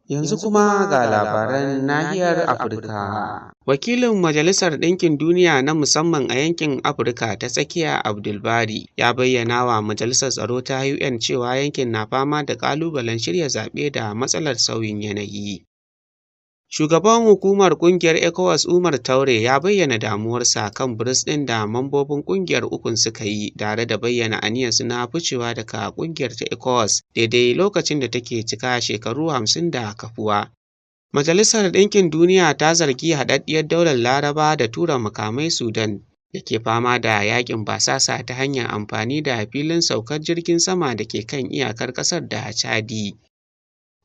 Yanzu kuma ga labaran nahiyar Afirka. Wakilin Majalisar Ɗinkin Duniya na musamman a yankin Afirka ta Tsakiya, Abdul Bari, ya bayyana wa Majalisar Tsaro ta UN cewa yankin na fama da ƙalubalen shirya zaɓe da matsalar sauyin yanayi. Shugaban hukumar ƙungiyar ECOWAS, Umar Taure, ya bayyana damuwarsa kan biris ɗin da mambobin ƙungiyar ukun suka yi tare da bayyana aniyarsu na ficewa daga ƙungiyar ta ECOWAS daidai lokacin da take cika shekaru 50 da kafuwa. Majalisar Ɗinkin Duniya ta zargi Haɗaɗɗiyar Daular Larabawa da tura makamai Sudan da ke fama da yaƙin basasa ta hanyar amfani da filin saukar jirgin sama da ke kan iyakar ƙasar da Chadi.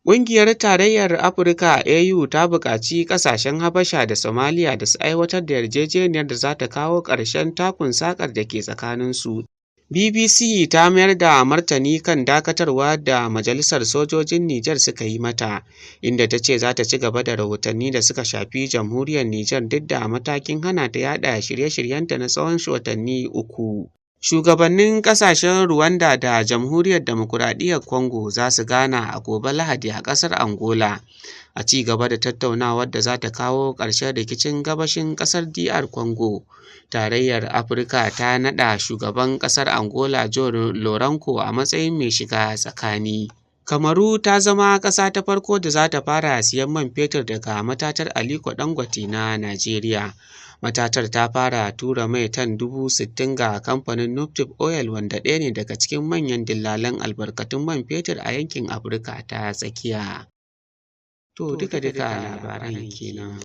Ƙungiyar Tarayyar Afirka (AU) ta buƙaci ƙasashen Habasha da Somalia da su aiwatar da yarjejeniyar da za ta kawo ƙarshen takun saƙar da ke tsakaninsu. BBC ta mayar da martani kan dakatarwa da Majalisar Sojojin Nijar suka yi mata, inda ta ce za ta ci gaba da rahotanni da suka shafi Jamhuriyar Nijar duk da matakin hana ta yaɗa shirye-shiryenta na tsawon watanni 3. Shugabannin ƙasashen Ruwanda da Jamhuriyar Dimokuraɗiyyar Congo za su gana a gobe Lahadi a ƙasar Angola a ci gaba da tattaunawar da za ta kawo ƙarshen rikicin gabashin ƙasar DR Congo. Tarayyar Afirka ta naɗa shugaban ƙasar Angola João Lourenço a matsayin mai shiga tsakani. Kamaru ta zama ƙasa ta farko da za ta fara siyan man fetur daga matatar Aliko Dangote na Najeriya. Matatar ta fara tura mai tan 60,000 ga kamfanin Nuptip Oil, wanda ɗaya ne daga cikin manyan dillalan albarkatun man fetur a yankin Afirka ta Tsakiya. To duka-duka labaran kenan.